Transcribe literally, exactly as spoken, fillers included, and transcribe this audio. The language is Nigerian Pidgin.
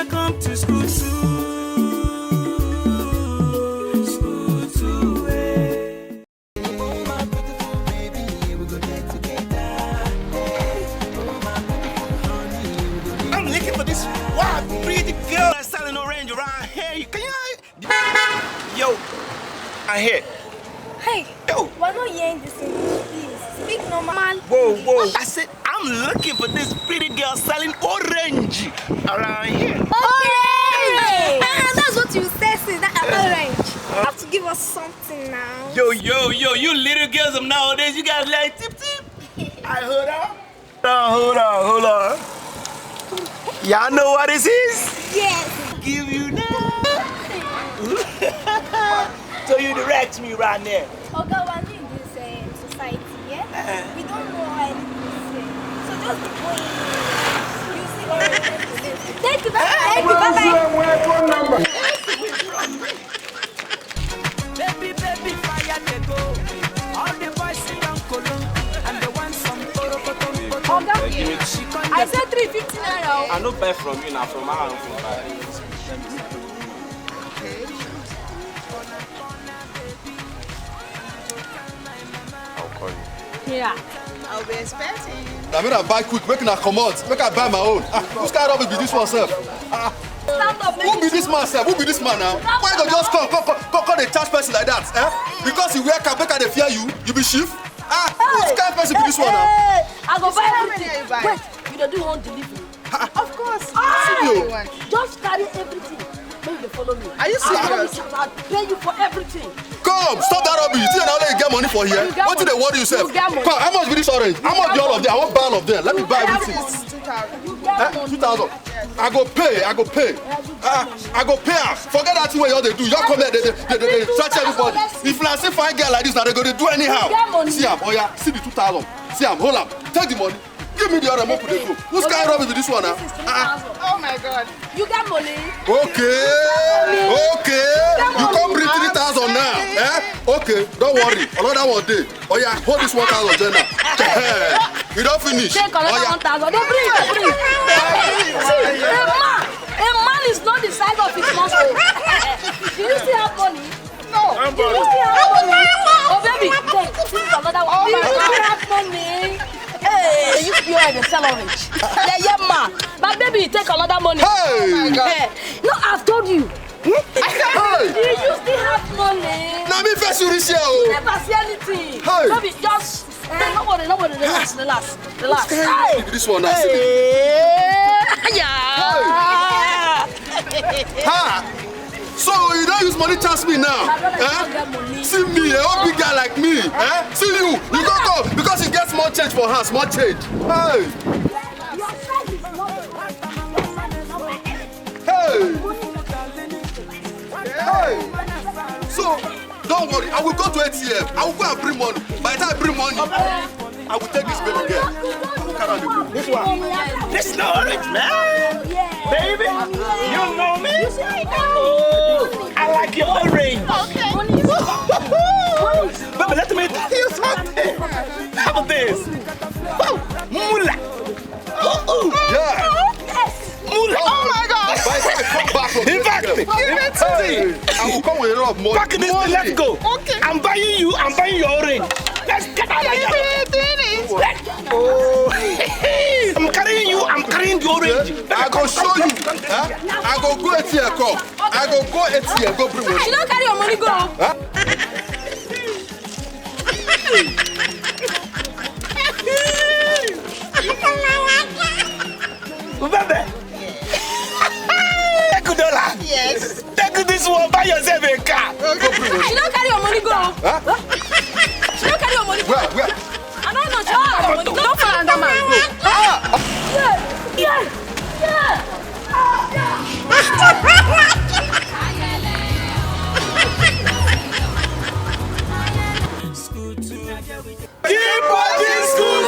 Come to school too. School too, eh. Oh, my beautiful baby, we go there together. Hey, oh, my beautiful honey, we go there. I'm looking for this wild, pretty girl that's selling orange around here. Can you? Yo, I'm here. Hey, yo. We're not hearing this thing. Please, speak normal. Whoa, whoa. I said, I'm looking for this pretty girl selling orange around here. Orange! Ah, that's what you say, sis. That orange. You have to give us something now. Yo, yo, yo, you little girls of nowadays, you guys like tip tip. I heard her. Hold on, hold on, hold on. Y'all know what this is? Yes. Give you now. So you direct me right now. Oga, we're new in this uh, society, yeah? Uh-huh. We don't know how anything is here. So just be going. You see what we want to do. Thank you, bye bye. Thank you, bye bye. Baby, baby, fire dey go. All the boys sit down kolo and they want some korokoto. Oga, I said three fifty naira. I no buy from you now, from her I go buy. I'll call you. Yeah. I'll be expecting. I mean, I buy quick, make una comot, make I buy my own. Ah, which kind of rubbish be this one sef? Ah, stand up, who be this man sef? Who be this man now? Why you go just come, come, come, come, come dey charge person like that? Eh? Because you wear cap, make I dey fear you. You be chief? Ah, which kind of person be this one now? Hey, I go buy everything. Wait, you dey do one delivery? Of course. Ah, you. Just carry everything. Make you follow me. Are you serious? I pay you for everything. Come, stop that rubbish. You think na only you get money for here? Wetin dey worry yourself? Come, how much be this orange? How much be all of them? I wan buy all of them. Let me buy everything. Two thousand. Eh? Two thousand. I go pay, I go pay. Ah, I go pay am. Forget that thing wey you all dey do. You all come here, dey, dey, dey, dey, dey search everybody. If una see fine girl like this, na dey go dey do anyhow. See am, oya, see the two thousand. See am, hold am. Take the money. Give me the other, make we dey go. Which kind rubbish be this one now? Ah. Oh my God. You get money? Okay. Okay. You come bring three thousand now. Eh? Okay, don't worry. Another one dey. Oya, hold this one thousand join now. You don finish. Take another one thousand. Dey bring, dey bring. See, a man, a man is not the size of his muscle. Do you still have money? No. You still have money? Oh, baby, take, this is another one. You still have money? Hey, you still have the sell orange. Yeah, yeah, ma. But baby, take another money. Hey. Hey. No, I've told you. Hey. You still have money. Na me first you reach here o. Never see anything. Hey. Baby, just, eh, no worry, no worry, relax, relax, relax. Hey. This one, I see. Hey. Yeah. Hey. Ha. So you don use money chance me now? Eh? See me, a old big guy like me. Eh? See you, you go go because you get small change for hand, small change. Hey. Hey. Hey. So don't worry, I will go to A T M. I will go and bring money. By the time I bring money, I will take this baby girl. This one. This is not orange, man. Baby, you know me? Oh, I like your orange. Baby, let me tell you something. Have this. Oh, Mula. Oh, oh. Yeah. Mula. Oh my God. By the time I come back from In fact, Africa, in fact, hey, I will come with a lot of money. Pack this thing, let's go. Okay. I'm buying you, I'm buying your orange. Let's get out of here. Let's go. I'm carrying you, I'm carrying the orange. I go show you. Huh? I go go A T M come. I go go A T M, go bring money. You don't carry your money, go. Huh? Baby. Take dollar. Yes. Take this one, buy yourself a car. You don't carry your money, go. Huh? You don't carry your money, go. Where? Where? I don't know. Don't follow under man. Go. Ah. Yeah. Yeah. Yeah. School to Keep watching School